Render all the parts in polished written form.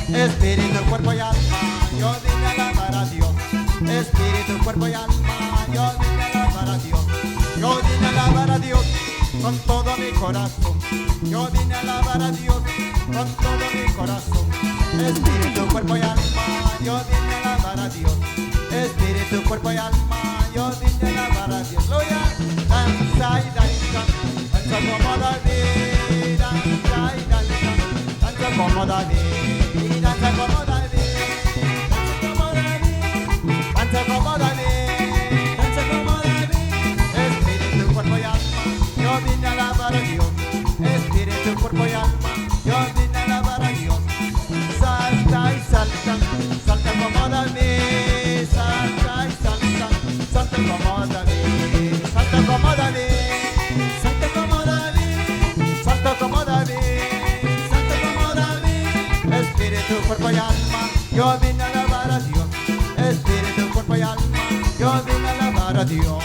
espíritu, cuerpo y alma, yo vine a alabar a Dios. Espíritu, cuerpo y alma, yo vine a alabar a Dios. Yo vine a alabar a Dios con todo mi corazón. Yo vine a alabar a Dios con todo mi corazón. Espíritu, cuerpo y alma, yo vine a alabar a Dios. Espíritu, cuerpo y alma, yo vine a alabar a Dios. Aleluya. Danza y danza, danza como David, danza y danza, danza como David, danza como David, danza como David, danza como David. Espíritu, cuerpo y alma, yo vine a alabar a Dios. Espíritu, cuerpo y alma, yo vine a alabar a Dios. Salta y salta, salta como David, salta y salta, salta como David, salta como David, salta como David, salta como David, salta como David. Espíritu, cuerpo y alma, yo vine a alabar a Dios. Espíritu, cuerpo y alma, yo vine a alabar a Dios.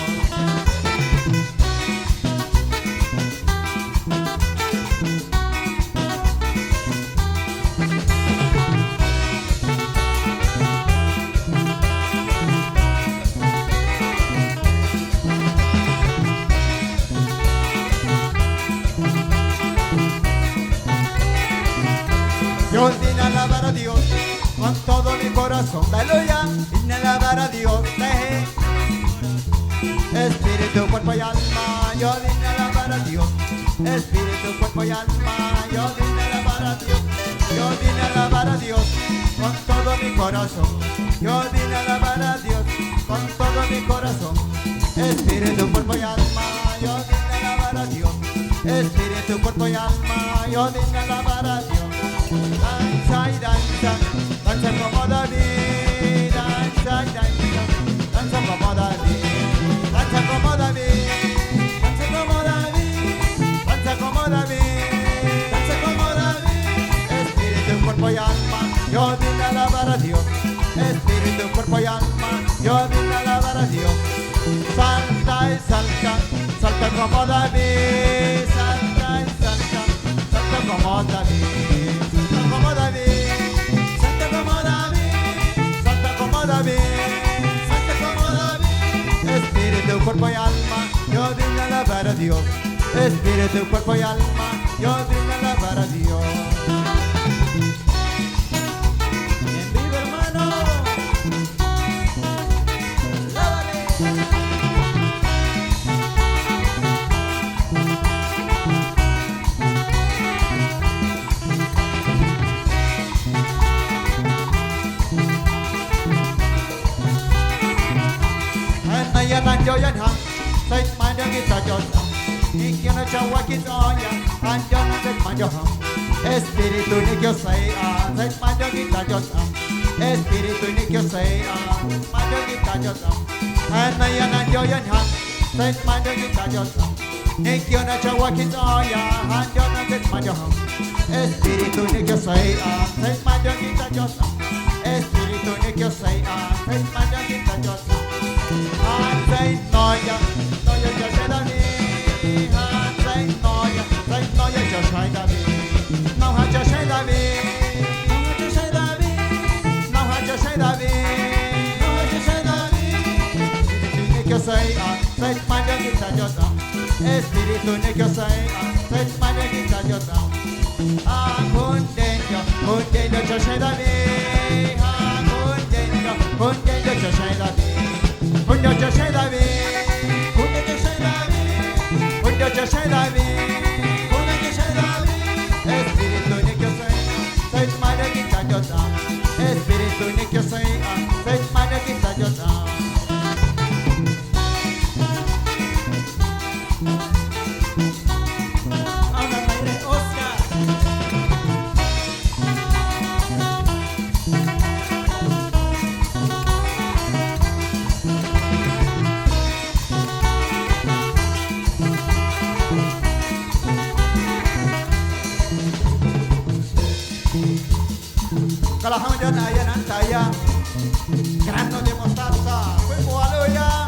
Yo vine a alabar a Dios con todo mi corazón. Aleluya. Vine a alabar a Dios. Espíritu, cuerpo y alma, yo vine a alabar a Dios. Espíritu, cuerpo y alma, yo vine a alabar a Dios. Yo vine a alabar a Dios con todo mi corazón. Yo vine a alabar a Dios con todo mi corazón. Espíritu, cuerpo y alma, yo vine a alabar a Dios. Espíritu, cuerpo y alma, yo vine a alabar a Dios. Danza y danza, danza como David, danza y danza, danza como David, danza como David, danza como David, danza como David, danza como David. Espíritu, cuerpo y alma, yo vine a alabar a Dios. Espíritu, cuerpo y alma, yo vine a alabar a Dios. Salta y salta, salta como David, salta y salta, salta como David, salta como David, salta como David, salta como David, salta como David. Espíritu, cuerpo y alma, yo vine a alabar a Dios. Espíritu, cuerpo y alma, yo vine a alabar a Dios. En vivo, hermano. Nayanan joyan ham, say manda kita jotam. Ikiana chawa kitoya, anjana say manda ham. Espíritu ni kyo say say manda kita jotam. Espíritu ni kyo say manda kita jotam. Nayanan joyan ham, say manda kita jotam. Ikiana chawa kitoya, anjana say manda ham. Espíritu ni kyo say manda kita jotam. Espíritu ni kyo say manda kita jotam. Say noya, noya just David. Say noya just David. Now I just say David. Now I just say David. Now I just say David. Now I just say David. Espíritu ni que say manda kita jotam. Espíritu ni que say manda kita jotam. Kundenyo just say David. Kundenyo just say David. Kunyo just say David, Kunyo just say David, Kunyo just say David, Kunyo just say David. Espíritu ni que say manda kita jotam. Espíritu ni que say manda kita jotam. Kalahaman ayan ang saya. Grano de mostaza. Fuego, aleluya.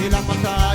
y la masa